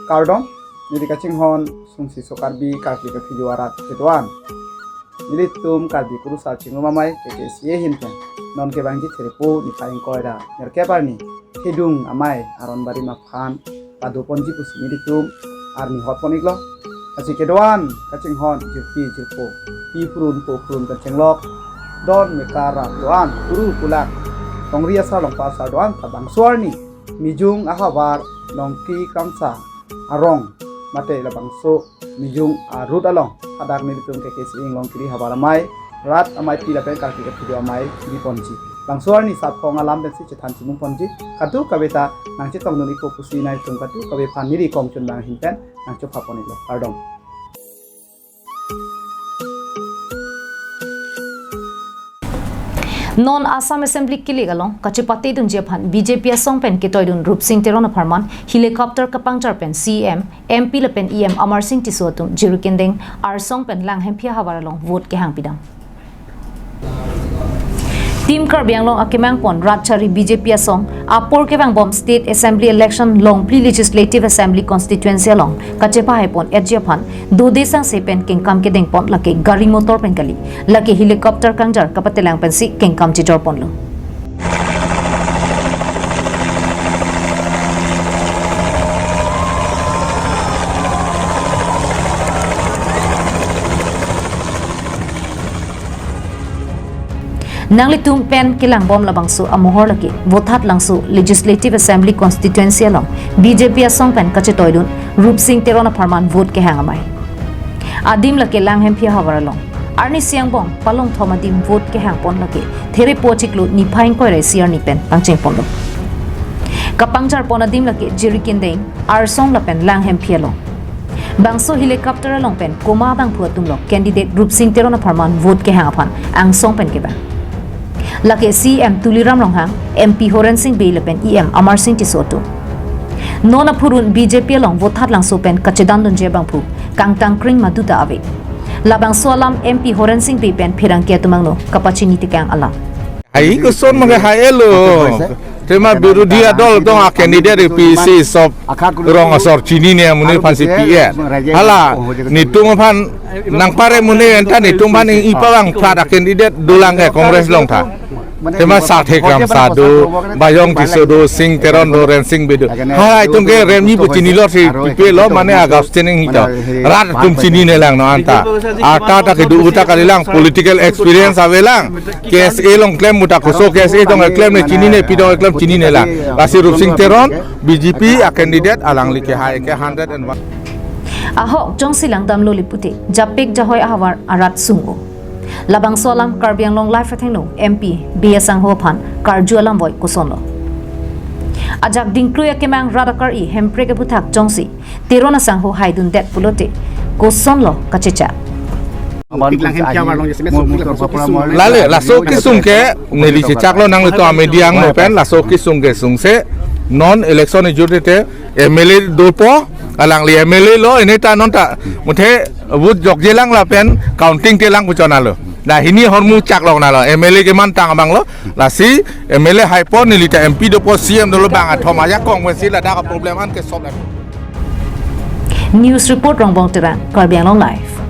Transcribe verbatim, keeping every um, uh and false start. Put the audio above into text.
Kardom, neli kachinghon Sungsi Sokarbi Karkli Kaphiju arat kedo-an. Nelitum Karbi Kurusar Chingrum Amei K K C A ahin pen non kevangji Thirpo niphai ingkoi ra nerkep arni Thedung Amei aron barim aphan padoponji pusi nelitum arni hotpon-iklo. Lasi kedo-an kachinghon jirpi jirpo, pi phurun po phurun kachenglok, don mekar rat do-an, kuru kulak, tongri asar longpa asar do-an ta bangso arni Mijung ahavar Longki Kramsa arong mate labangso Mijung a-route along hadak nelitum K K C A Inglong Kiri Havar Amei, Rat Ameipi lapen Karkli Kaphiju Amei biponji. Bangso arni satphong alam pensi chethan chimungponji. Kadokave ta nangchetongdun-ikpo pusi nangtum kadokave aphan neli kongchun bang ahin pen nangchopha pon-iklo. Kardom. Non Assam Assembly kilik along kachepatedunji aphan B J P asong pen ketoidun Rupsing Teron apharman helicopter kapangchar pen C E M, M P lapen E M Amarsing Tisso atum Jirikindeng Arsong pen Langhemphi ahavar along vote kehang pidam. Team Karbi Anglong akemang pon rat chari B J P asong apor kevangbom State Assembly election Longphli Legislative Assembly Constituency along kachepahai pon-etji aphan dode sangse pen kengkam kedengpon lake gari motor pen kali, lake helicopter kangjar kapatelang pensi kengkam chejorponlo. Nanglitum pen kelangbom labangso amohor lake Vothatlangso Legislative Assembly Constituency along B J P asong pen kachetoidun Rupsing Teron apharman vote kehang amei. Adim lake Langhemphi ahavar along. Arnisi angbong palongthom adim vote kehangpon lake Thirpo chiklo niphai ingkoi ra isi arni pen pangchengponlo. Kapangcharpon adim lake Jirikindeng, Arsong lapen Langhemphi along. Bangso helicopter along pen komat abangphu atumlo candidate Rupsing Teron apharman vote kehang aphan angsong pen kevang. Lake C E M Tuliram Ronghang, M P Horensing Bey lapen E M Amarsing Tisso atum. Non aphurun B J P along Vothatlangso pen kachedandunji abangphu kangtang kring maduta ave. Labangso alam M P Horensing Bey pen pherangke atum angno kapachini tekang alam. Hai koson mage hai elo. Tema birodhi adol tong a-candidate A P C sop rong asor chinine amonit aphansi P A. Hala netum aphan nangpare amonit anta netum aphan ipavang plat a-candidate dolang ke Congress along tha. Tema Sathe Kramsa do, Bayong Tisso do, Sing Teron do, Rensing Bey do. Hai itum ke remji pu chinilo si pipelo mane agap stening hito. Rat atum chinine lang non anta. Ata ta kedo uta kalilang, political experience avelang. K S A along klem muta koso K S A tong klem ne chinine, pi tong klem chinine lang. Lasi Rupsing Teron, B J P a-candidate alangli kehai ke hundred and one. Ahok jongsi langdamlo le pute, Japik Jahoi ahavar arat sung-o. Labangso alam Karbi Anglong Live athengno M P Bey asangho aphan karju alam voi kosonlo. Ajak dingkrui akemang rat akari Hemprek aputhak jongsi Teron asangho haidundet pulote kosonlo kachecha. Lale, laso kesung ke neli chechaklo nanglitum a-media angno pen, laso kesung ke sungse non election ejur te M L A dopo, alangli M L A lo, ini ta non ta muthe vote jokjelang lapen counting telang puchonalo. Dah ini ahormu chaklongnalo, M L A kemantang abanglo, lasi M L A haipon neli ta M P dopo, C M dolo, bang athom ajakong pensi ladak a-problem an ke solve. News report Rongbong Terang, Karbi Anglong Live.